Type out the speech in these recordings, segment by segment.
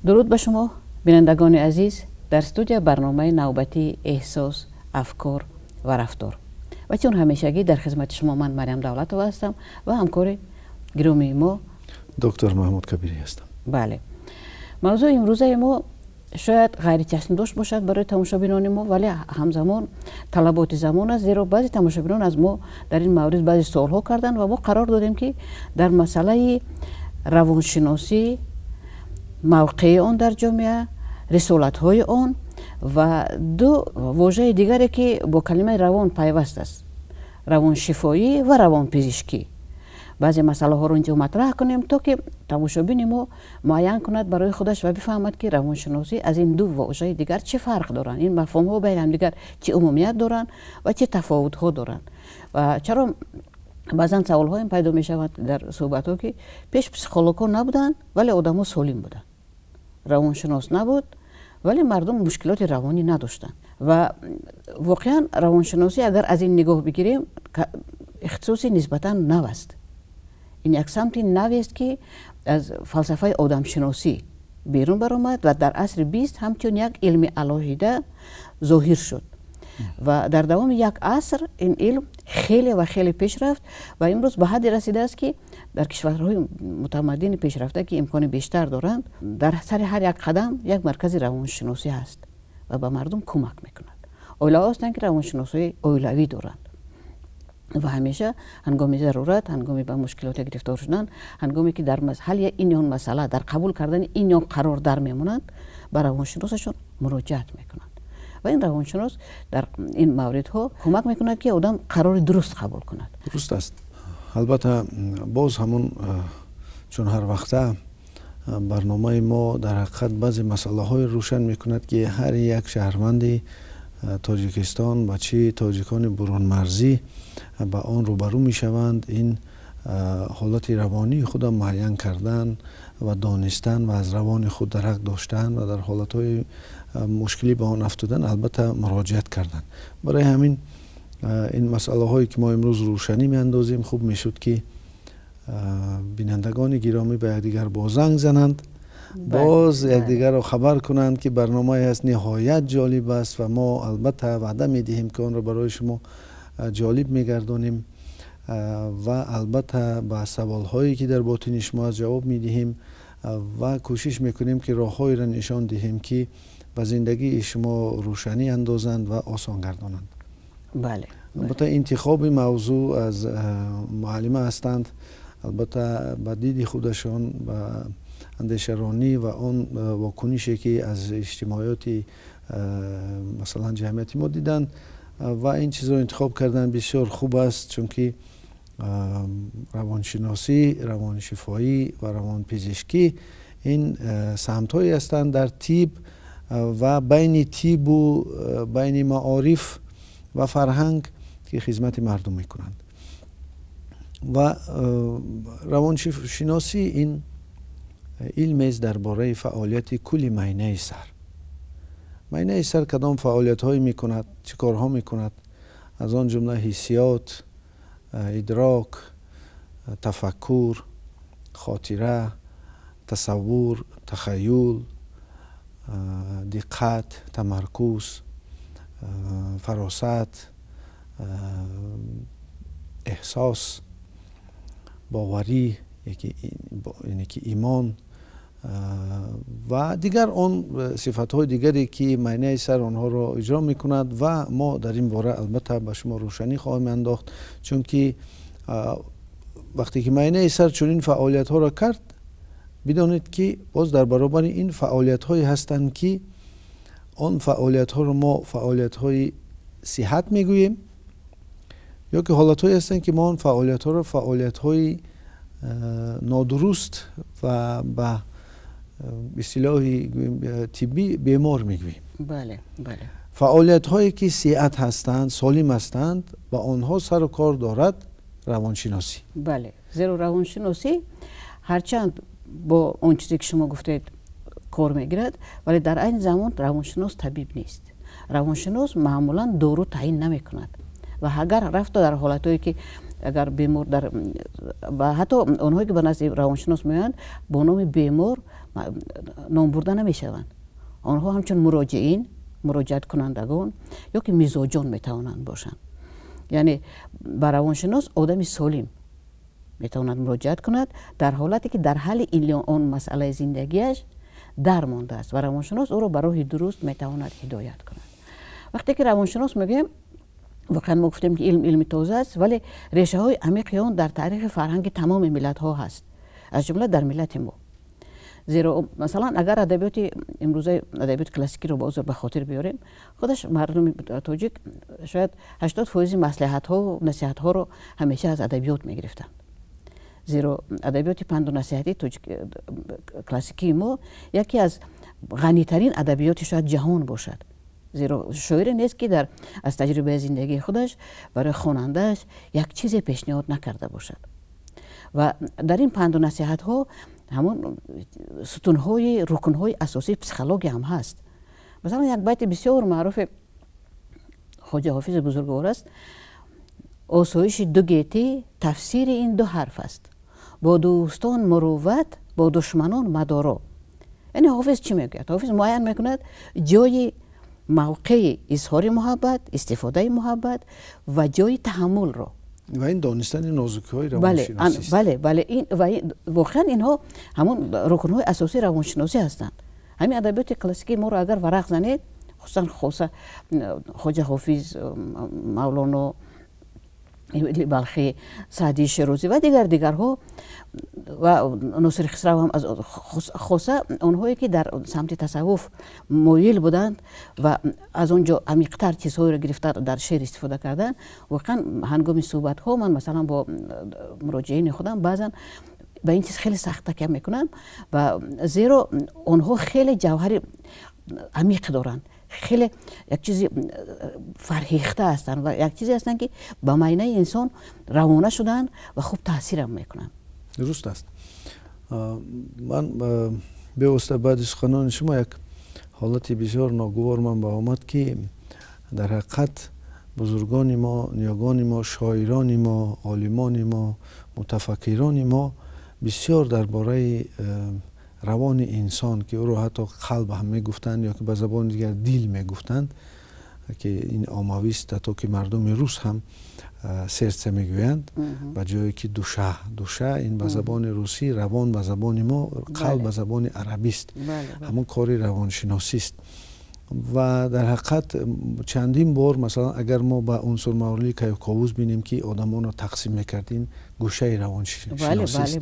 Дуруд ба шумо, бинандагони азиз. Дар студия барномаи навбатии «Эҳсос, афкор ва рафтор». Ва чун ҳамешагӣ дар хизмати шумо ман Марьям Давлатова ҳастам ва ҳамкори гиромии мо доктор Маҳмуд Кабирӣ ҳастам. Бале, мавзӯи имрӯзаи мо шояд ғайричашмдошт бошад барои тамошобинони мо, вале ҳамзамон талаботи замон аст, зеро баъзе тамошобинон аз мо дар ин маврид баъзе суолҳо карданд ва мо қарор додем, ки дар масъалаи равоншиносӣ, мавқеи он дар ҷомеа, рисолатҳои он ва ду вожаи дигаре, ки бо калимаи равон пайваст аст, равоншифоӣ ва равонпизишкӣ, баъзе масъалаҳоро инҷо матраҳ кунем, то ки тамошобини мо муайян кунад барои худаш ва бифаҳмад, ки равоншиносӣ аз ин ду вожаи дигар чӣ фарқ доранд, ин мафҳумҳо байни ҳамдигар чӣ умумият доранд ва чӣ тафовутҳо доранд. Ва чаро баъзан саволҳоем пайдо мешаванд дар суҳбатҳо, ки пеш психологҳо набуданд, вале одамҳо солим буданд, равоншинос набуд, вале мардум мушкилоти равонӣ надоштанд. Ва воқеан равоншиносӣ, агар аз ин нигоҳ бигирем, ихтисоси нисбатан нав аст. Ин як самти навест, ки аз фалсафаи одамшиносӣ берун баромад ва дар асри 20 ҳамчун як илми алоҳида зоҳир шуд. Ва дар давоми як аср ин илм хеле ва хеле пеш рафт ва имрӯз ба ҳадде расидааст, ки дар кишварҳои мутамаддини пешрафта, ки имкони бештар доранд, дар сари ҳар як қадам як маркази равоншиносӣ ҳаст ва ба мардум кӯмак мекунад. Оилаҳо ҳастанд, ки равоншиносҳои оилавӣ доранд ва ҳамеша ҳангоми зарурат, ҳангоми ба мушкилоте гирифтор шудан, ҳангоме ки дар ҳалли ин ё он масъала, дар қабул кардани ин ё он қарор дар мемонанд, ба равоншиносашон муроҷиат мекунанд ва ин равоншинос дар ин мавридҳо кӯмак мекунад, ки одам қарори дуруст қабул кунад. Дуруст аст. Албатта, боз ҳамун, чун ҳар вақта барномаи мо дар ҳақиқат баъзе масъалаҳое рӯшан мекунад, ки ҳар як шаҳрванди Тоҷикистон ва чӣ тоҷикони бурунмарзӣ ба он рӯбарӯ мешаванд. Ин ҳолати равонии худро муайян кардан ва донистан ва аз равони худ дарак доштан ва дар ҳолатҳои мушкилӣ ба он афтодан, албатта, муроҷиат кардан. Барои ҳамин ин масъалаҳое, ки мо имрӯз рӯшанӣ меандозем, хуб мешуд, ки бинандагони гиромӣ ба якдигар боз занг зананд, боз якдигарро хабар кунанд, ки барномае ҳаст, ниҳоят ҷолиб аст ва мо албатта ваъда медиҳем, ки онро барои шумо ҷолиб мегардонем ва албатта ба саволҳое, ки дар ботини шумо аст, ҷавоб медиҳем ва кӯшиш мекунем, ки роҳҳоеро нишон диҳем, ки ба зиндагии шумо рӯшанӣ андозанд ва осон гардонанд. Албатта, интихоби мавзӯъ аз муаллима ҳастанд. Албатта, ба диди худашон, ба андешаронӣ ва он вокунише, ки аз иҷтимоиёти, масалан, ҷамъияти мо диданд ва ин чизро интихоб кардан бисёр хуб аст, чунки равоншиносӣ, равоншифоӣ ва равонпизишкӣ ин самтҳое ҳастанд дар тиб ва байни тибу байни маориф ва фарҳанг, ки хизмати мардум мекунанд. Ва равоншиносӣ ин илмест дар бораи фаъолияти кулли майнаи сар. Майнаи сар кадом фаъолиятҳое мекунад, чӣ корҳо мекунад, аз он ҷумла ҳиссиёт, идрок, тафаккур, хотира, тасаввур, тахаюл, диққат, тамаркуз, фаросат, эҳсос, боварӣ, яъне ки имон ва дигар он сифатҳои дигаре, ки майнаи сар онҳоро иҷро мекунад. Ва мо дар ин бора албатта ба шумо рӯшанӣ хоҳем андохт, чунки вақте ки майнаи сар чунин фаъолиятҳоро кард, бидонед, ки боз дар баробари ин фаъолиятҳое ҳастанд, ки он фаъолиятҳоро мо фаъолиятҳои сиҳат мегӯем, ё ки ҳолатҳое ҳастанд, ки мо он фаъолиятҳоро фаъолиятҳои нодуруст ва ба истилоҳи тиббӣ бемор мегӯем. бале бале Фаъолиятҳое, ки сиҳат ҳастанд, солим ҳастанд, ба онҳо сару кор дорад равоншиносӣ. Бале, зеро равоншиносӣ ҳарчанд бо он чизе, ки шумо гуфтед, кор мегирад, вале дар айни замон равоншинос табиб нест. Равоншинос маъмулан дору таъин намекунад ва агар рафто дар ҳолатҳое, ки Агар бемор дар ва ҳатто онҳое ки ба назди равоншинос меоянд, бо номи бемор ном бурда намешаванд. Онҳо ҳамчун муроҷиин, муроҷиаткунандагон ё ки мизоҷон метавонанд бошанд. Яъне ба равоншинос одами солим метавонад муроҷиат кунад дар ҳолате ки дар ҳалли ин он масъалаи зиндагиаш дар мондааст ва равоншинос ӯро ба роҳи дуруст метавонад ҳидоят кунад. Вақте ки равоншинос мегӯем, воқеан мо гуфтем ки илм илми тоза аст, вале решаҳои амиқи он дар таърихи фарҳанги тамоми миллатҳо ҳаст, аз ҷумла дар миллати мо. Зеро масалан агар адабиёти имрӯзаи адабиёти классикиро боз ба хотир биёрем, худаш мардуми тоҷик шояд 80% маслиҳатҳо насиҳатҳоро ҳамеша аз адабиёт мегирифтанд. Зеро адабиёти панду насиҳатии классикии мо яке аз ғанитарин адабиёти шояд ҷаҳон бошад. Зеро шоире нест ки аз таҷрибаи зиндагии худаш барои хонандааш як чизе пешниҳод накарда бошад. Ва дар ин панду насиҳатҳо ҳамон сутунҳои рукнҳои асосии психология ҳам ҳаст. Масалан як байти бисёр маъруфи Хоҷа Ҳофизи бузургвор аст: осоиши ду гетӣ тафсири ин ду ҳарф аст, бо дӯстон мурувват, бо душманон мадоро. Яъне Ҳофиз чӣ мегӯяд? Ҳофиз муайян мекунад ҷои мавқеи изҳори муҳаббат, истифодаи муҳаббат ва ҷои таҳаммулро. Ва ин донистани нозукиҳои равоншиносист. Бале, бале, ва воқеан инҳо ҳамон рукнҳои асосии равоншиносӣ ҳастанд. Ҳамин адабиёти классикии моро агар варақ занед, хусусан хоса Хоҷа Ҳофиз, Мавлоно, Балхӣ, Саъдии Шерозӣ ва дигар дигарҳо ва Носири Хисрав ҳам, хоса онҳое ки дар самти тасаввуф моил буданд ва аз он ҷо амиқтар чизҳоеро гирифта дар шеър истифода карданд, воқеан ҳангоми суҳбатҳо ман масалан бо муроҷиини худам баъзан ба ин чиз хеле сахт такя мекунам, ва зеро онҳо хеле ҷавҳари амиқ доранд, хеле як чизи фарҳехта ҳастанд ва як чизе ҳастанд ки ба майнаи инсон равона шудаанд ва хуб таъсирам мекунанд. Дуруст аст. Ман бевосита баъди суханони шумо як ҳолати бисёр ногувор ман ба омад, ки дар ҳақиқат бузургони мо, ниёгони мо, шоирони мо, олимони мо, мутафаккирони мо бисёр дар бораи равони инсон, ки ӯро ҳатто қалб ҳам мегуфтанд ё ки ба забони дигар дил мегуфтанд, ки ин оммавист, ҳатто ки мардуми рус ҳам сердце мегӯянд, ба ҷое ки душа. Душа ин ба забони русӣ, равон ба забони мо, қалб ба забони арабист, ҳамон кори равоншиносист. Ва дар ҳақиқат чандин бор масалан агар мо ба унсурмавлии Каюковуз бинем, ки одамонро тақсим мекард, ин гӯшаи равоншиносист.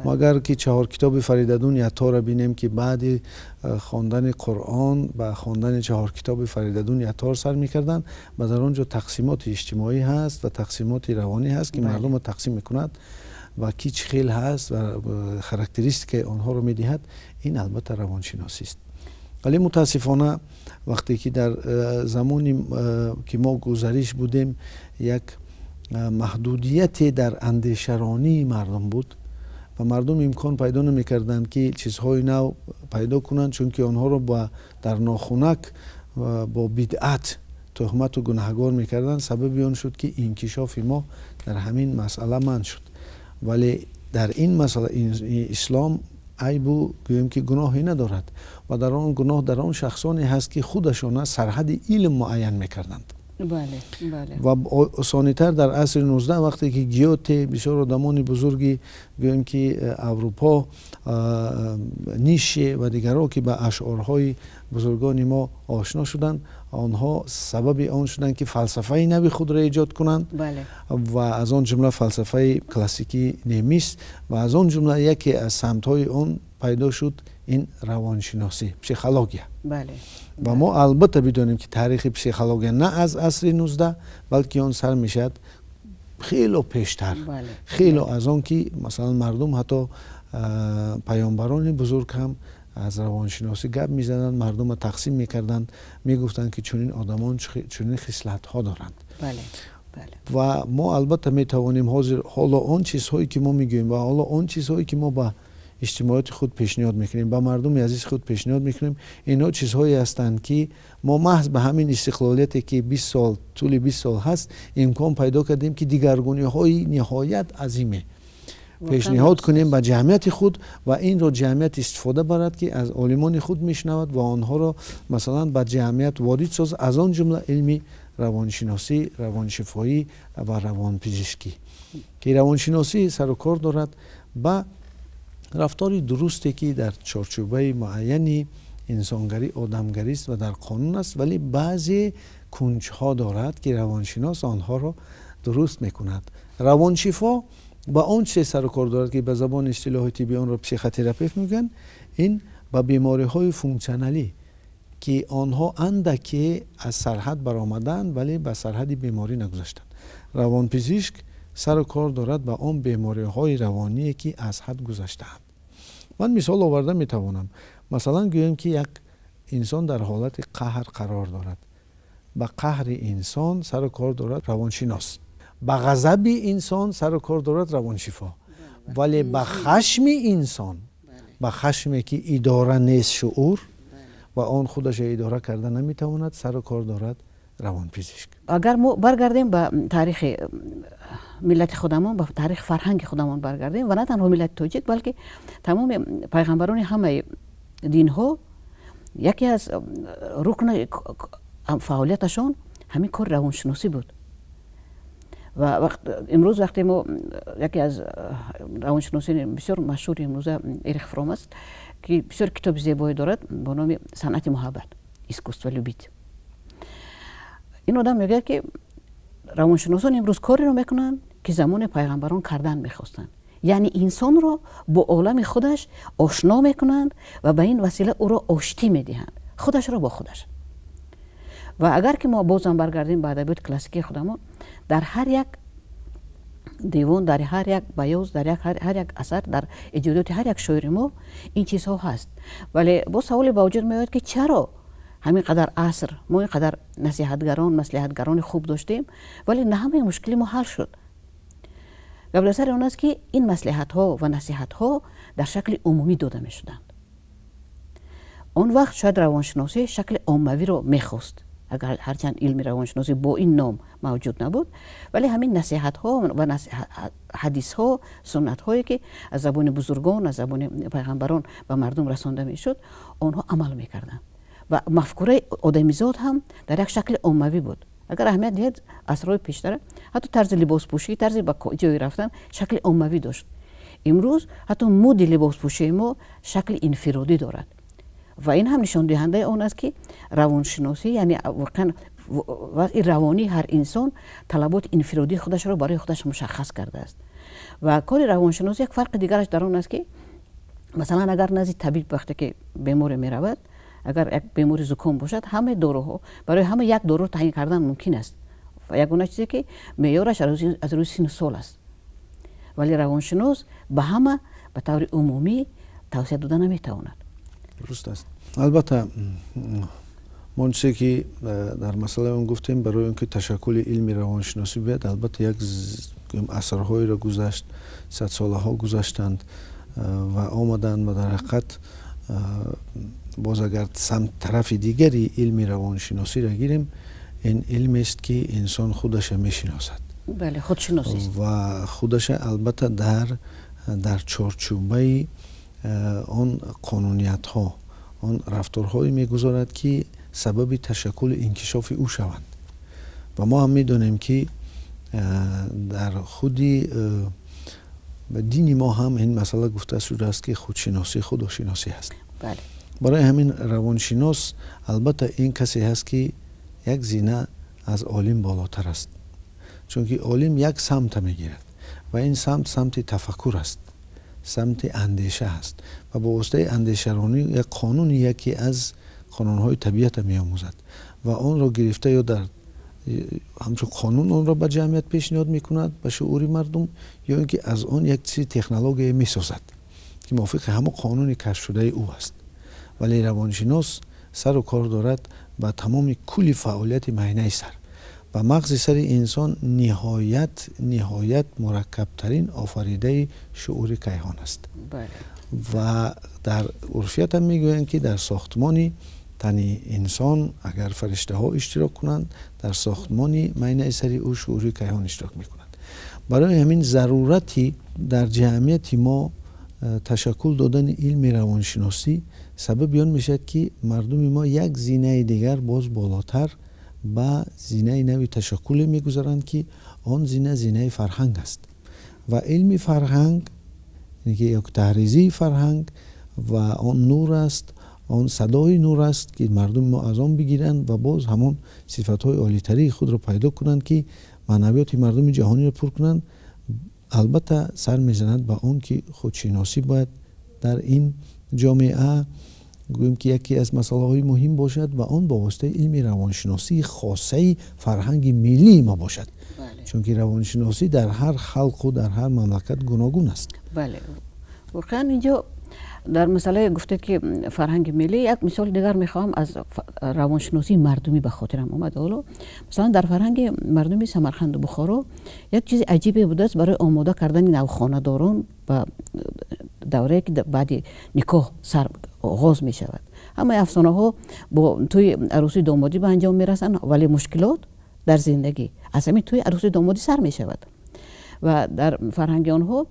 Мо агар ки чаҳор китоби Фаридадун Яторро бинем, ки баъди хондани Қуръон ба хондани чаҳор китоби Фаридадун Ятор сар мекарданд, ва дар он ҷо тақсимоти иҷтимоӣ ҳаст ва тақсимоти равонӣ ҳаст, ки мардумро тақсим мекунад ва ки чӣ хел ҳаст ва характеристикаи онҳоро медиҳад, ин албатта равоншиносист. Вале мутаассифона вақте ки дар замони ки мо гузариш будем, як маҳдудияте дар андешаронии мардум буд ва мардум имкон пайдо намекарданд, ки чизҳои нав пайдо кунанд, чунки онҳоро дар нохунак бо бидъат туҳмату гунаҳгор мекарданд. Сабаби он шуд, ки инкишофи мо дар ҳамин масъала манъ шуд. Вале дар ин масъала ислом айбу гӯем ки гуноҳе надорад ва дар он гуноҳ дар он шахсоне ҳаст, ки худашона сарҳади илм муайян мекарданд. Ва осонитар дар асри 19, вақте ки Гёте, бисёр одамони бузурги гӯем ки Аврупо, Нише ва дигарҳо, ки ба ашъорҳои бузургони мо ошно шуданд, онҳо сабаби он шуданд, ки фалсафаи нави худро эҷод кунанд ва аз он ҷумла фалсафаи классикии немис, ва аз он ҷумла яке аз самтҳои он пайдо шуд ин равоншиносӣ, психология. Ва мо албатта бидонем, ки таърихи психология на аз асри 19, балки он сар мешавад хело пештар, хело аз он ки масалан мардум, ҳатто паёмбарони бузург ҳам аз равоншиносӣ гап мезаданд, мардумро тақсим мекарданд, мегуфтанд, ки чунин одамон чунин хислатҳо доранд. Ва мо албатта метавонем ҳозир ҳоло он чизҳое ки мо мегӯем ва ҳоло он чизҳое ки мо ба иҷтимоияти худ пешниҳод мекунем, ба мардуми азизи худ пешниҳод мекунем. Инҳо чизҳое ҳастанд, ки мо маҳз ба ҳамин истиқлолияте, ки 20 сол, тӯли 20 сол ҳаст, имкон пайдо кардем, ки дигаргуниҳои ниҳоят азиме пешниҳод кунем ба ҷамъияти худ ва инро ҷамъият истифода барад, ки аз олимони худ мешунавад ва онҳоро масалан ба ҷамъият ворид созад, аз он ҷумла илми равоншиносӣ, равоншифоӣ ва равонпизишкӣ, ки равоншиносӣ сару кор дорад ба рафтори дурусте, ки дар чорчӯбаи муайяни инсонгарӣ, одамгарист ва дар қонун аст, вале баъзе кунҷҳо дорад, ки равоншинос онҳоро дуруст мекунад. Равоншифо ба он чизе сару кор дорад, ки ба забони истилоҳи тиббӣ онро психотерапевт мегӯянд, ин ба бемориҳои функсионалӣ, ки онҳо андаке аз сарҳад баромаданд, вале ба сарҳади беморӣ нагузаштанд. Равонпизишк сару кор дорад ба он бемориҳои равоние, ки аз ҳад гузаштаанд. Ман мисол оварда метавонам. Масалан, гӯем, ки як инсон дар ҳолати қаҳр қарор дорад. Ба қаҳри инсон сару кор дорад равоншинос, ба ғазаби инсон сару кор дорад равоншифо, вале ба хашми инсон, ба хашме ки идора нест шуур ва он худаша идора карда наметавонад, сару кор дорад равонпизишк. Агар мо баргардем ба таърихи миллати худамон, ба таърихи фарҳанги худамон баргардем, ва на танҳо миллати тоҷик, балки тамоми пайғамбарони ҳамаи динҳо, яке аз рукни фаъолияташон ҳамин кори равоншиносӣ буд. Ва имрӯз вақте мо яке аз равоншиносони бисёр машҳури имрӯза Эрих Фром аст, ки бисёр китоби зебое дорад бо номи «Санъати муҳаббат», «Искусство любить». Ин одам мегӯяд, ки равоншиносон имрӯз кореро мекунанд, ки замони пайғамбарон кардан мехостанд, яъне инсонро бо олами худаш ошно мекунанд ва ба ин васила ӯро оштӣ медиҳанд, худашро бо худаш. Ва агар ки мо бозам баргардем ба адабиёти классикии худамон, дар ҳар як девон, дар ҳар як баёз, дар ҳар як асар, дар эҷодиёти ҳар як шоири мо ин чизҳо ҳаст. Вале боз саволе ба вуҷуд меояд, ки чаро ҳамин қадар аср мо ин қадар насиҳатгарон, маслиҳатгарони хуб доштем, вале на ҳамаи мушкили мо ҳал шуд? Гап дар сари он аст, ки ин маслиҳатҳо ва насиҳатҳо дар шакли умумӣ дода мешуданд. Он вақт шояд равоншиносӣ шакли оммавиро мехост, агар ҳарчанд илми равоншиносӣ бо ин ном мавҷуд набуд, вале ҳамин насиҳатҳо ва ҳадисҳо, суннатҳое, ки аз забони бузургон, аз забони пайғамбарон ба мардум расонда мешуд, онҳо амал мекарданд ва мафкураи одамизод ҳам дар як шакли оммавӣ буд. Агар аҳамият диҳед, асрҳои пештара ҳатто тарзи либоспӯшӣ, тарзи ба ҷое рафтан шакли оммавӣ дошт. Имрӯз ҳатто муди либоспӯшии мо шакли инфиродӣ дорад ва ин ҳам нишондиҳандаи он аст, ки равоншиносӣ, яъне воқеан вазъи равонии ҳар инсон талаботи инфиродии худашро барои худаш мушаххас кардааст. Ва кори равоншиносӣ як фарқи дигараш дар он аст, ки масалан, агар назди табиб вақте ки беморе меравад, агар як бемори зуком бошад, ҳамаи доруҳо, барои ҳама як дору таъин кардан мумкин аст ва ягона чизе, ки меъёраш аз рӯи синну сол аст. Вале равоншинос ба ҳама ба таври умумӣ тавсия дода наметавонад. Дуруст аст. Албатта, мо он чизе, ки дар масъалаи он гуфтем, барои он ки ташаккули илми равоншиносӣ биёяд, албатта, як асрҳоеро гузашт, садсолаҳо гузаштанд ва омаданд. Ва дар ҳақиқат боз агар самт, тарафи дигари илми равоншиносиро гирем, ин илмест, ки инсон худаша мешиносад. Бале, худшиносист. Ва худаша, албатта, дар чорчӯбаи он қонуниятҳо, он рафторҳое мегузорад, ки сабаби ташаккули инкишофи ӯ шаванд. Ва мо ҳам медонем, ки дар худи дини мо ҳам ин масъала гуфта шудааст, ки худшиносӣ худошиносӣ ҳаст. Барои ҳамин равоншинос, албатта, ин касе ҳаст, ки як зина аз олим болотар аст, чунки олим як самта мегирад ва ин самт самти тафаккур аст, самти андеша ҳаст ва бо воситаи андешаронӣ як қонуни, яке аз қонунҳои табиата меомӯзад ва онро гирифта ё дар ҳамчун қонун онро ба ҷамъият пешниҳод мекунад, ба шуури мардум, ё ин ки аз он як чизи технология месозад, ки мувофиқи ҳамон қонуни кашфшудаи ӯ аст. Вале равоншинос сару кор дорад ба тамоми кулли фаъолияти майнаи сар. Ва мағзи сари инсон ниҳоят мураккабтарин офаридаи шуъури кайҳон аст. Ва дар урфият ҳам мегӯянд, ки дар сохтмони тани инсон агар фариштаҳо иштирок кунанд, дар сохтмони майнаи сари ӯ шуъури кайҳон иштирок мекунанд. Барои ҳамин зарурати дар ҷамъияти мо ташаккул додани илми равоншиносӣ сабаби он мешавад, ки мардуми мо як зинаи дигар боз болотар ба зинаи нави ташаккуле мегузаранд, ки он зина зинаи фарҳанг аст. Ва илми фарҳанг, як таҳризии фарҳанг, ва он нур аст, он садои нур аст, ки мардуми мо аз он бигиранд ва боз ҳамон сифатҳои олитарии худро пайдо кунанд, ки маънавиёти мардуми ҷаҳониро пур кунанд. Албатта сар мезанад ба он ки худшиносӣ бояд дар ин ҷомеа гӯем, ки яке аз масъалаҳои муҳим бошад ва он бо воситаи илми равоншиносии хосаи фарҳанги миллии мо бошад. Чунки равоншиносӣ дар ҳар халқу дар ҳар мамлакат гуногун аст. Бале, воқеан инҷо дар масъалае гуфтед, ки фарҳанги миллӣ, як мисоли дигар мехоҳам аз равоншиносии мардумӣ ба хотирам омад. Ҳоло масалан дар фарҳанги мардуми Самарқанду Бухоро як чизи аҷибе будааст барои омода кардани навхонадорон ба даврае, ки баъди никоҳ сар оғоз мешавад. Ҳамаи афсонаҳо бо тӯи арӯсии домодӣ ба анҷом мерасанд, вале мушкилот дар зиндагӣ аз ҳамин тӯи арӯсии домодӣ сар мешавад. Ва дар фарҳанги онҳо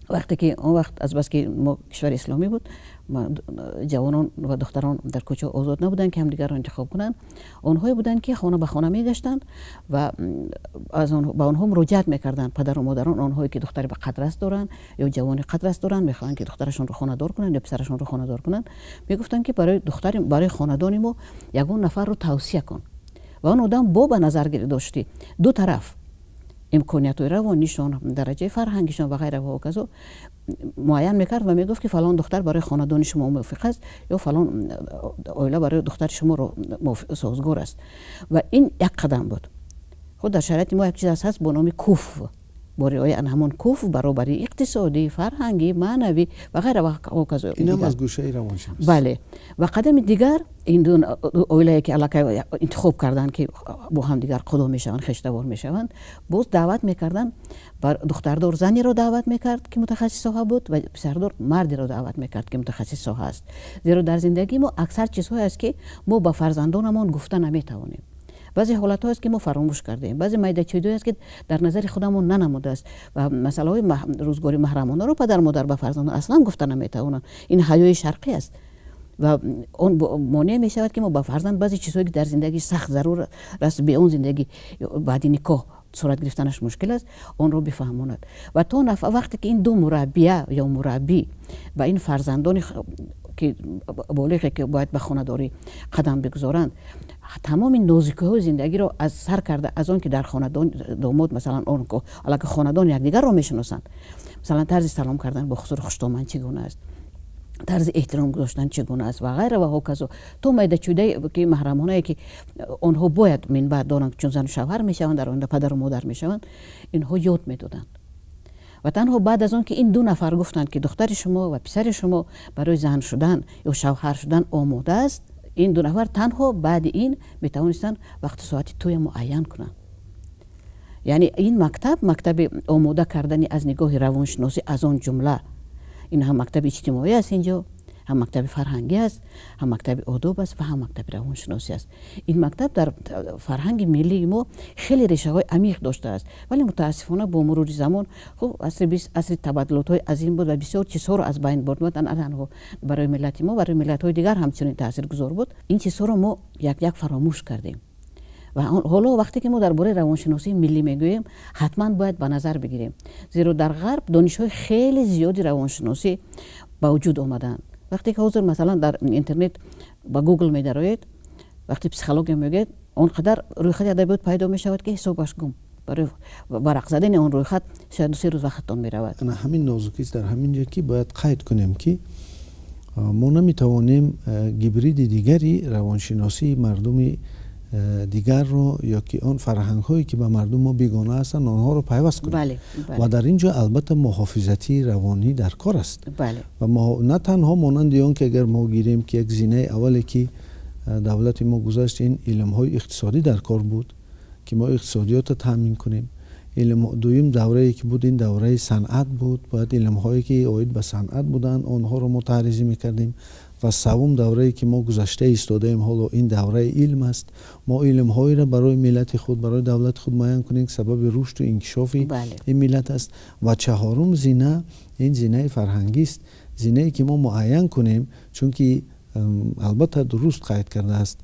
вақте ки он вақт азбаски мо кишвари исломӣ буд, ҷавонон ва духтарон дар кӯча озод набуданд, ки ҳамдигарро интихоб кунанд. Онҳое буданд, ки хона ба хона мегаштанд ва ба онҳо муроҷиат мекарданд падару модарон, онҳое ки духтари ба қадрас доранд ё ҷавони қадрас доранд, мехоҳанд, ки духтарашонро хонадор кунанд ё писарашонро хонадор кунанд. Мегуфтанд, ки барои духтари, барои хонадони мо ягон нафарро тавсия кун. Ва он одам бо ба назар дошти ду тараф имкониятҳои равонишон, дараҷаи фарҳангишон ва ғайра ва ҳоказо муайян мекард ва мегуфт, ки фалон духтар барои хонадони шумо мувофиқ аст ё фалон оила барои духтари шумо созгор аст. Ва ин як қадам буд. Худ дар шароити мо як чиз ҳаст бо номи куф, бо риояи ан ҳамон куф баробарии иқтисодӣ, фарҳангӣ, маънавӣ ва ғайра ва ҳоказо. Инам аз гӯшаи равоншиносӣ. Бале. Ва қадами дигар, ин ду оилае, ки аллакай интихоб карданд, ки бо ҳамдигар худо мешаванд, хештавор мешаванд, боз даъват мекарданд. Духтардор занеро даъват мекард, ки мутахассис соҳа буд, ва писардор мардеро даъват мекард, ки мутахассис соҳа аст. Зеро дар зиндагии мо аксар чизҳое аст, ки мо ба фарзандонамон гуфта наметавонем. Баъзе ҳолатҳо аст, ки мо фаромӯш кардаем, баъзе майдачӯйдое аст, ки дар назари худамон нанамудааст, ва масъалаҳои рӯзгори маҳрамонаро падару модар ба фарзандон аслан гуфта наметавонанд. Ин ҳаёи шарқӣ аст ва он монеъ мешавад, ки мо ба фарзанд баъзе чизҳое, ки дар зиндагӣ сахт зарур аст, бе он зиндагӣ баъди никоҳ сурат гирифтанаш мушкил аст, онро бифаҳмонад. Ва то вақте ки ин ду мураббия ё мураббӣ ба ин фарзандони ки болиғе, ки бояд ба хонадорӣ қадам бигузоранд, тамоми нозикиҳои зиндагиро аз сар карда, аз он ки дар хонадон домод, масалан, он аллакай хонадон якдигарро мешиносанд, масалан, тарзи салом кардан бо хусури хуштоман чӣ гуна аст, тарзи эҳтиром гузоштан чӣ гуна аст ва ғайра ва ҳоказо, то майдачӯйдае, ки маҳрамонае, ки онҳо бояд минбаъд донанд, чун зану шавҳар мешаванд, дар оянда падару модар мешаванд, инҳо ёд медоданд. Ва танҳо баъд аз он ки ин ду нафар гуфтанд, ки духтари шумо ва писари шумо барои зан шудан ё шавҳар шудан омода аст, ин ду нафар танҳо баъди ин метавонистанд вақту соати тӯя муайян кунанд. Яъне ин мактаб мактаби омода кардани аз нигоҳи равоншиносӣ, аз он ҷумла ин ҳам мактаби иҷтимоӣ аст, инҷо ҳам мактаби фарҳангӣ аст, ҳам мактаби одоб аст ва ҳам мактаби равоншиносӣ аст. Ин мактаб дар фарҳанги миллии мо хеле решаҳои амиқ доштааст, вале мутаассифона бо мурури замон, хуб, асри бист асри табаддулотҳои азим буд ва бисёр чизҳоро аз байн бурд. На танҳо барои миллати мо, барои миллатҳои дигар ҳамчунин таъсиргузор буд. Ин чизҳоро мо як як фаромӯш кардем. Ва ҳоло вақте ки мо дар бораи равоншиносии миллӣ мегӯем, ҳатман бояд ба назар бигирем, зеро дар ғарб донишҳои хеле зиёди равоншиносӣ ба вуҷуд омадаанд. Вақте ки ҳозир, масалан, дар интернет ба Гугл медароед, вақте психология мегӯяд, он қадар рӯйхати адабиёт пайдо мешавад, ки ҳисобаш гум. Барои варақ задани он рӯйхат шояд 2-се рӯз вақттон меравад. Ана ҳамин нозукист дар ҳамин ҷо, ки бояд қайд кунем, ки мо наметавонем гибриди дигари равоншиносии мардуми дигарро ё ки он фарҳангҳое, ки ба мардум мо бегона ҳастанд, онҳоро пайваст кунем. Ва дар ин ҷо албатта муҳофизатии равонӣ дар кор аст. Ва на танҳо монанди он ки агар мо гирем, ки як зинаи аввале, ки давлати мо гузашт, ин илмҳои иқтисодӣ дар кор буд. ки мо иқтисодиётро таъмин кунем. Дуюм даврае ки буд, ин давраи санъат буд, бояд илмҳое ки оид ба санъат буданд, онҳоро мо таҳризӣ мекардем. Ва севум даврае ки мо гузашта истодаем ҳоло, ин давраи илм аст. Мо илмҳоеро барои миллати худ, барои давлати худ муайян кунем, ки сабаби рушду инкишофи ин миллат аст. Ва чаҳорум зина, ин зинаи фарҳангист, зинае ки мо муайян кунем, чунки албатта дуруст қайд кардааст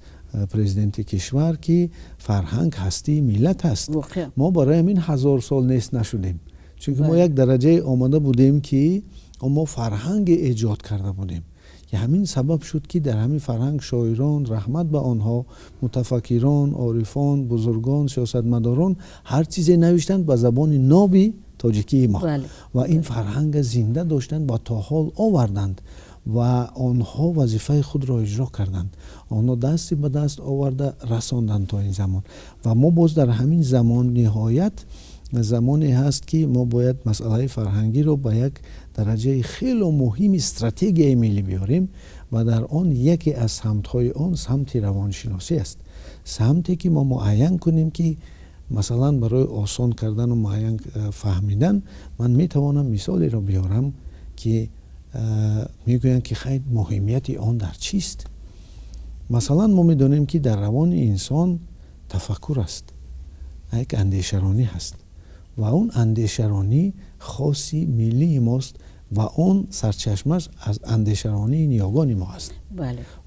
президенти кишвар, ки фарҳанг ҳастии миллат аст. Мо барои ҳамин 1000 сол нест нашудем, чунки мо як дараҷае омада будем, ки мо фарҳанге эҷод карда будем, ки ҳамин сабаб шуд, ки дар ҳамин фарҳанг шоирон, раҳмат ба онҳо, мутафаккирон, орифон, бузургон, сиёсатмадорон ҳар чизе навиштанд ба забони ноби тоҷикии мо ва ин фарҳанга зинда доштанд ва то ҳол оварданд ва онҳо вазифаи худро иҷро карданд, онҳо дасти ба даст оварда расонданд то ин замон. Ва мо боз дар ҳамин замон, ниҳоят замоне ҳаст, ки мо бояд масъалаи фарҳангиро ба як дараҷаи хело муҳими стратегияи миллӣ биёрем ва дар он яке аз самтҳои он самти равоншиносӣ аст, самте ки мо муайян кунем, ки масалан барои осон кардану муайян фаҳмидан ман метавонам мисолеро биёрам, ки мегӯянд, ки хайр, муҳимияти он дар чист. Масалан, мо медонем, ки дар равони инсон тафаккур аст, як андешаронӣ ҳаст ва он андешаронӣ хоси миллии мост ва он сарчашмаш аз андешаронии ниёгони мо аст.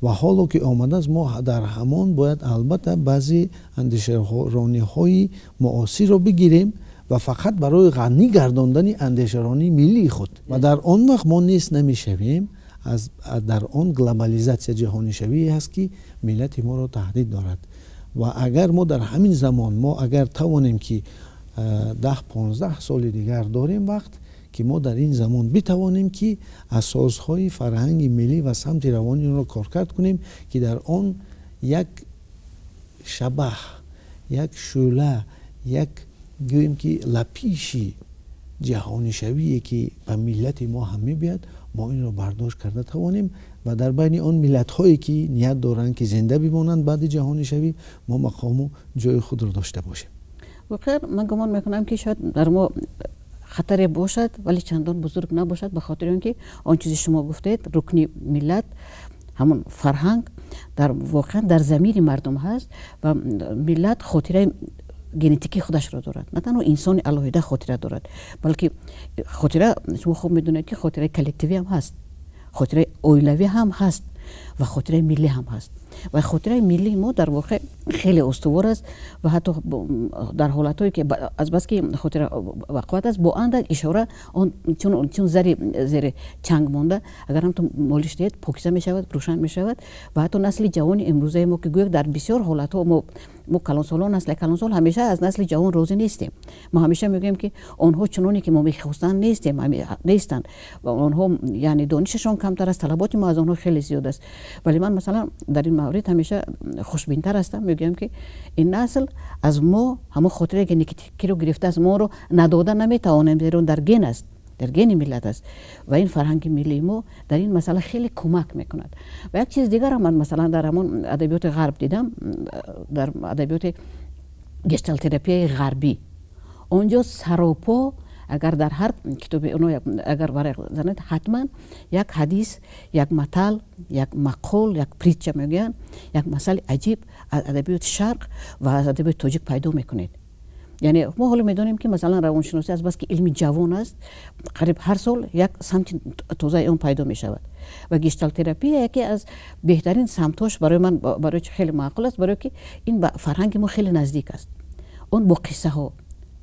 Ва ҳоло ки омадааст, мо дар ҳамон бояд албатта баъзе андешарониҳои муосирро бигирем ва фақат барои ғанӣ гардондани андешаронии миллии худ. Ва дар он вақт мо нест намешавем. Аз дар он глобализатсия, ҷаҳонишавие ҳаст, ки миллати моро таҳдид дорад. Ва агар мо дар ҳамин замон, мо агар тавонем, ки 10-15 соли дигар дорем вақт, ки мо дар ин замон битавонем, ки асосҳои фарҳанги миллӣ ва самти равониро коркард кунем, ки дар он як шабаҳ, як шӯъла, як гӯем ки лапиши ҷаҳонишавие, ки ба миллати мо ҳам мебиёд, мо инро бардошт карда тавонем ва дар байни он миллатҳое, ки ният доранд, ки зинда бимонанд баъди ҷаҳонишавӣ, мо мақому ҷои худро дошта бошем. Воқеан, ман гумон мекунам, ки шояд дар мо хатаре бошад, вале чандон бузург набошад, ба хотири он ки он чизе шумо гуфтед, рукни миллат, ҳамон фарҳанг, дар воқеан дар замири мардум ҳаст ва миллат хотираи генетикии худашро дорад. На танҳо инсони алоҳида хотира дорад, балки хотира, шумо хуб медонед, ки хотираи коллективӣ ҳам ҳаст, хотираи оилавӣ ҳам ҳаст ва хотираи миллӣ ҳам ҳаст. Ва хотираи миллии мо дар воқеъ хеле устувор аст ва ҳатто дар ҳолатҳое, ки азбаски хотира бақувват аст, бо андак ишора он чун зари зери чанг монда, агар ҳам ту молиш диҳед, покиза мешавад, рӯшан мешавад. Ва ҳатто насли ҷавони имрӯзаи мо, ки гӯё дар бисёр ҳолатҳо мо калонсолон, насли калонсол ҳамеша аз насли ҷавон розӣ нестем. Мо ҳамеша мегӯем, ки онҳо чуноне ки мо мехостанд нестанд ва онҳо, яъне, донишашон камтар аст, талаботи мо аз онҳо хеле зиёд аст. Вале ман, масалан, дар ин маврид ҳамеша хушбинтар ҳастам. Мегӯям, ки ин насл аз мо ҳамон хотираи генетикиро гирифтааст, мо онро надода наметавонем, зеро дар ген аст, дар гени миллат аст ва ин фарҳанги миллии мо дар ин масъала хеле кӯмак мекунад. Ва як чиз дигарам ман, масалан, дар ҳамон адабиёти ғарб дидам, дар адабиёти гештальтерапияи ғарбӣ. Он ҷо саропо, агар дар ҳар китоби оно агар варақ занед, ҳатман як ҳадис, як матал, як мақол, як притча мегӯянд, як масъали аҷиб аз адабиёти шарқ ва аз адабиёти тоҷик пайдо мекунед. Яъне мо ҳоло медонем, ки масалан равоншиносӣ азбаски илми ҷавон аст, қариб ҳар сол як самти тозаи он пайдо мешавад. Ва гештальтерапия яке аз беҳтарин самтҳош барои ман, барои чи хеле маъқул аст? Барое ки ин ба фарҳанги мо хеле наздик аст. Он бо қиссаҳо,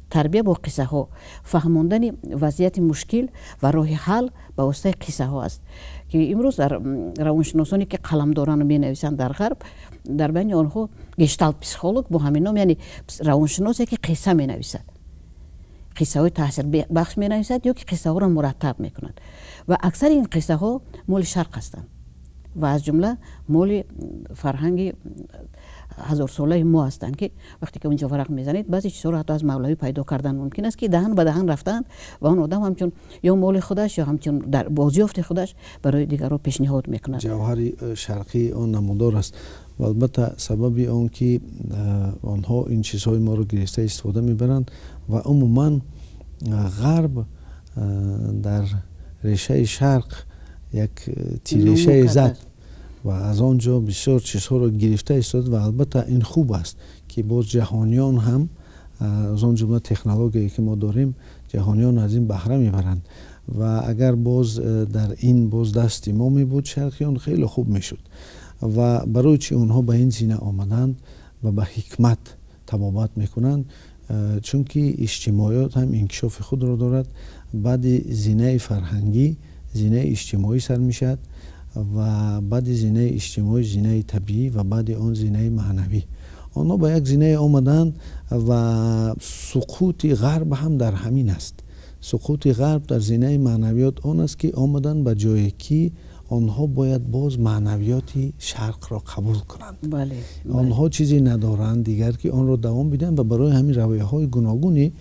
тарбия бо қиссаҳо, фаҳмондани вазъияти мушкил ва роҳи ҳал ба воситаи қиссаҳо аст, ки имрӯз дар равоншиносоне, ки қалам дорану менависанд дар ғарб, дар байни онҳо гештальт психолог бо ҳамин ном, яъне равоншиносе, ки қисса менависад, қиссаҳои таъсирбахш менависад ё ки қиссаҳоро мураттаб мекунад. Ва аксари ин қиссаҳо моли шарқ ҳастанд ва аз ҷумла моли фарҳанги ҳазорсолаи мо ҳастанд, ки вақте ки онҷо варақ мезанед, баъзе чизҳоро ҳатто аз мавлавӣ пайдо кардан мумкин аст, ки даҳан ба даҳан рафтаанд ва он одам ҳамчун ё моли худаш, ё ҳамчун дар бозёфти худаш барои дигарро пешниҳод мекунад. Ҷавҳари шарқии он намудор аст ва албатта сабаби он ки онҳо ин чизҳои моро гирифта истифода мебаранд ва умуман ғарб дар решаи шарқ як тирешае зад ва аз он ҷо бисёр чизҳоро гирифта истод. Ва албатта ин хуб аст, ки боз ҷаҳониён ҳам, аз он ҷумла технологияе ки мо дорем, ҷаҳониён аз ин баҳра мебаранд. Ва агар боз дар ин боз дасти мо мебуд, шарқиён хеле хуб мешуд. Ва барои чӣ онҳо ба ин зина омаданд ва ба ҳикмат табобат мекунанд? Чунки иҷтимоиёт ҳам инкишофи худро дорад. Баъди зинаи фарҳангӣ зинаи иҷтимоӣ сар мешавад ва баъди зинаи иҷтимоӣ зинаи табиӣ ва баъди он зинаи маънавӣ. Онҳо ба як зинае омаданд ва суқути ғарб ҳам дар ҳамин аст. Суқути ғарб дар зинаи маънавиёт он аст, ки омаданд ба ҷое ки онҳо бояд боз маънавиёти шарқро қабул кунанд. Онҳо чизе надоранд дигар, ки онро давом бидиҳанд ва барои ҳамин равияҳои гуногуни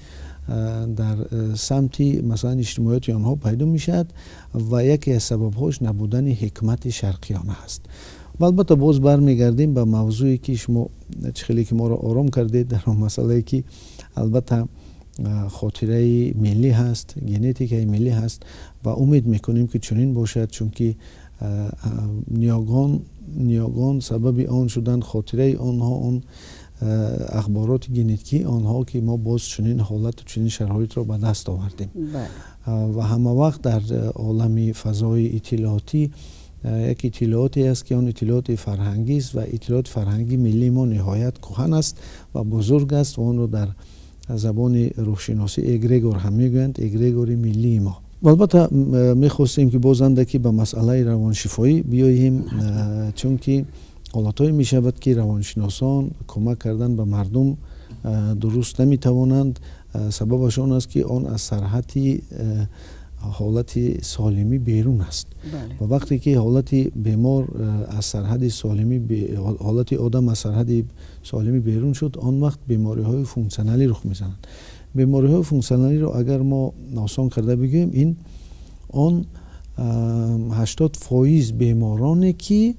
дар самти масалан иҷтимоиёти онҳо пайдо мешавад ва яке аз сабабҳош набудани ҳикмати шарқиёна аст. Ва албатта боз бармегардем ба мавзӯе ки шумо чӣ хеле ки моро ором кардед дар он масъалае ки албатта хотираи миллӣ ҳаст, генетикаи миллӣ ҳаст ва умед мекунем, ки чунин бошад, чунки ниёгон сабаби он шуданд, хотираи онҳо, он ахбороти генетикии онҳо, ки мо боз чунин ҳолату чунин шароитро ба даст овардем. Ва ҳама вақт дар олами фазои иттилоотӣ як иттилооте аст, ки он иттилооти фарҳангист ва иттилооти фарҳангии миллии мо ниҳоят кӯҳан аст ва бузург аст ва онро дар забони рӯҳшиносӣ эгрегор ҳам мегӯянд, эгрегори миллии мо. Албатта мехостем, ки боз андаке ба масъалаи равоншифоӣ биёем, чунки ҳолатҳое мешавад, ки равоншиносон кӯмак кардан ба мардум дуруст наметавонанд. Сабабаш он аст, ки он аз сарҳати ҳолати солимӣ берун аст ва вақте ки ҳолати бемор аз сарҳади солимӣ, ҳолати одам аз сарҳади солимӣ берун шуд, он вақт бемориҳои функсионалӣ рух мезананд. Бемориҳои функсионалиро агар мо осон карда бигӯем, ин он 80% бемороне, ки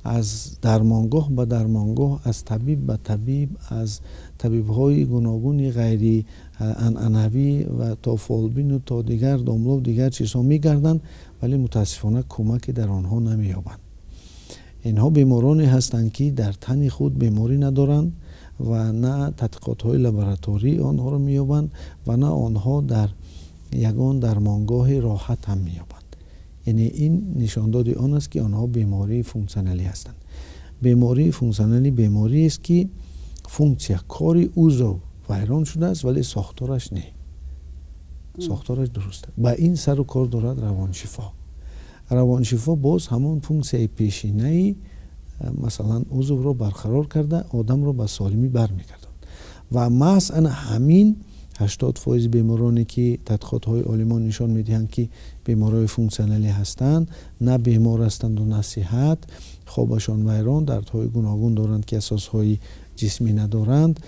аз дармонгоҳ ба дармонгоҳ, аз табиб ба табиб, аз табибҳои гуногуни ғайри анъанавӣ ва то фолбину то дигар домлов, дигар чизҳо мегарданд, вале мутаассифона кӯмаке дар онҳо намеёбанд. Инҳо бемороне ҳастанд, ки дар тани худ беморӣ надоранд ва на тадқиқотҳои лабораторӣ онҳоро меёбанд ва на онҳо дар ягон дармонгоҳи роҳат ҳам меёбанд. Яъне ин нишондоди он аст, ки онҳо бемории функсионалӣ ҳастанд. Бемории функсионалӣ бемориест, ки функсия, кори узв вайрон шудааст, вале сохтораш не, сохтораш дуруст аст. Ба ин сару кор дорад равоншифо. Равоншифо боз ҳамон функсияи пешинаи масалан узвро барқарор карда, одамро ба солимӣ бармегардонад. Ва маҳз ана ҳамин 80% бемороне, ки тадқиқотҳои олимон нишон медиҳанд, ки беморҳои функсионалӣ ҳастанд, на бемор ҳастанду на сиҳат, хобашон вайрон, дардҳои гуногун доранд, ки асосҳои ҷисмӣ надоранд,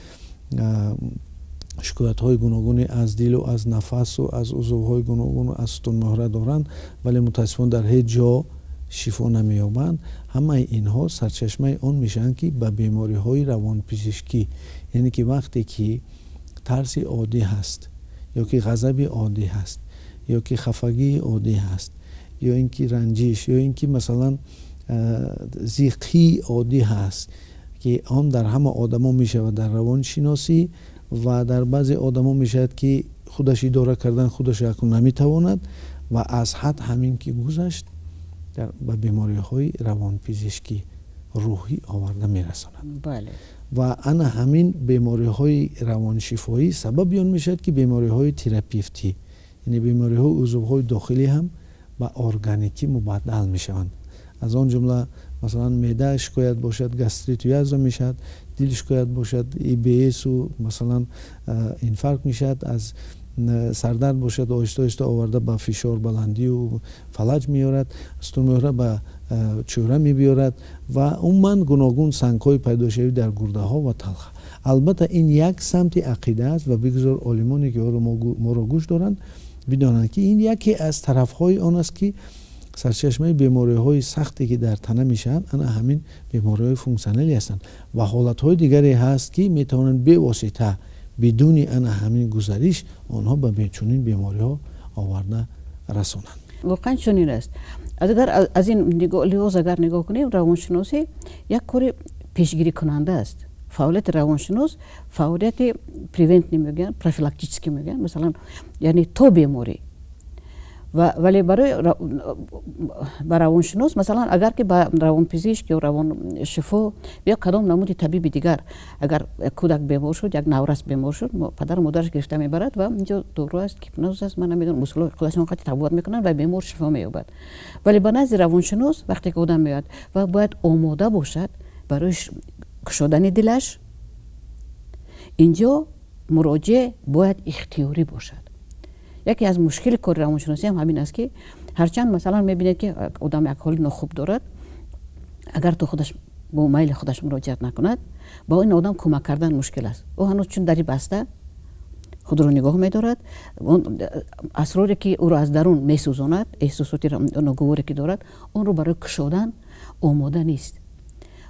шикоятҳои гуногуне аз дилу аз нафасу аз узвҳои гуногуну аз сутунмуҳра доранд, вале мутаассифона дар ҳеҷ ҷо шифо намеёбанд. Ҳамаи инҳо сарчашмаи он мешаванд, ки ба бемориҳои равонпизишкӣ, яъне ки вақте ки тарси оддӣ ҳаст, ё ки ғазаби оддӣ ҳаст, ё ки хафагии оддӣ ҳаст, ё ин ки ранҷиш, ё ин ки масалан зиқии оддӣ ҳаст, ки он дар ҳама одамо мешавад дар равоншиносӣ ва дар баъзе одамо мешавад, ки худаш идора кардан худаш якун наметавонад ва аз ҳад ҳамин ки гузашт, ба бемориҳои равонпизишкӣ рӯҳӣ оварда мерасонад. Ва ана ҳамин бемориҳои равоншифоӣ сабаби он мешавад, ки бемориҳои терапевтӣ, яъне бемориҳои узвҳои дохилӣ ҳам ба органикӣ мубаддал мешаванд. Аз он ҷумла масалан меъда шикоят бошад, гастриту язва мешавад, дил шикоят бошад, ИБСу масалан инфаркт мешавад, аз сардард бошад, оҳиста оҳиста оварда ба фишор баландию фалаҷ меорад, сутунмуҳра ба Чӯра мебиёрад ва умуман гуногун сангҳои пайдошавӣ дар гурдаҳо ва талха. Албатта, ин як самти ақида аст ва бигзор олимоне, ки ҳоло моро гӯш доранд, бидонанд, ки ин яке аз тарафҳои он аст, ки сарчашмаи бемориҳои сахте, ки дар тана мешаванд, ана ҳамин бемориҳои функсионалӣ ҳастанд ва ҳолатҳои дигаре ҳаст, ки метавонанд бевосита, бидуни ана ҳамин гузариш, онҳо ба чунин бемориҳо оварда расонанд. Воқеан чунин аст. Агар аз ин лиҳоз агар нигоҳ кунем, равоншиносӣ як кори пешгирикунанда аст. Фаъолияти равоншинос фаъолияти превентивный мегӯянд, профилактический мегӯянд, масалан, яъне то беморӣ. Вале барои ба равоншинос, масалан, агар ки ба равонпизишк ё равоншифо ё кадом намуди табиби дигар, агар кӯдак бемор шуд, як наврас бемор шуд, падару модараш гирифта мебарад ва инҷо дору аст, гипноз аст, ман намедонам, усулҳои худашон қати табобат мекунанд ва бемор шифо меёбад. Вале ба назди равоншинос вақте ки одам меояд ва бояд омода бошад барои кушодани дилаш. Инҷо муроҷиа бояд ихтиёрӣ бошад. Яке аз мушкили кори равоншиносӣ ҳам ҳамин аст, ки ҳарчанд, масалан, мебинед, ки одам як ҳоли нохуб дорад, агар то худаш бо майли худаш муроҷиат накунад, ба ин одам кӯмак кардан мушкил аст. Ӯ ҳанӯз чун дари баста худро нигоҳ медорад, асроре, ки ӯро аз дарун месӯзонад, эҳсосоти ногуворе, ки дорад, онро барои кушодан омода нест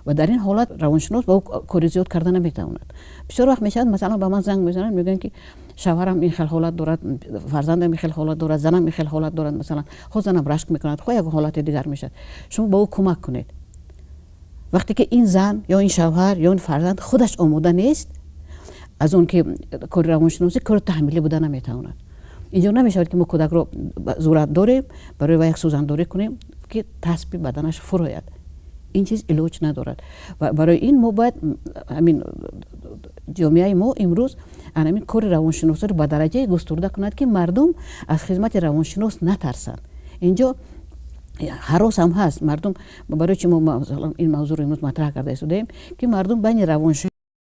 ва дар ин ҳолат равоншинос ба ӯ кори зиёд карда наметавонад. Бисёр вақт мешавад, масалан, ба ман занг мезананд, мегӯянд, ки шавҳарам ин хел ҳолат дорад, фарзандам ин хел ҳолат дорад, занам ин хел ҳолат дорад, масалан, хо занам рашк мекунад, хо як ҳолати дигар мешавад, шумо ба ӯ кӯмак кунед. Вақте ки ин зан ё ин шавҳар ё ин фарзанд худаш омода нест, аз он ки кори равоншиносӣ кори таҳмилӣ буда наметавонад. Инҷо намешавад, ки мо кӯдакро зурат дорем, барои ва як сӯзандорӣ кунем, ки таспи баданаш фурояд. Ин чиз илоҷ надорад ва барои ин мо бояд ҳамин ҷомеаи мо имрӯз ҳамин кори равоншиносиро ба дараҷае густурда кунад, ки мардум аз хизмати равоншинос натарсанд. Инҷо ҳарос ҳам ҳаст мардум. Барои чи мо, масалан, ин мавзӯъро имрӯз матраҳ карда истодаем, ки мардум байни равоншинос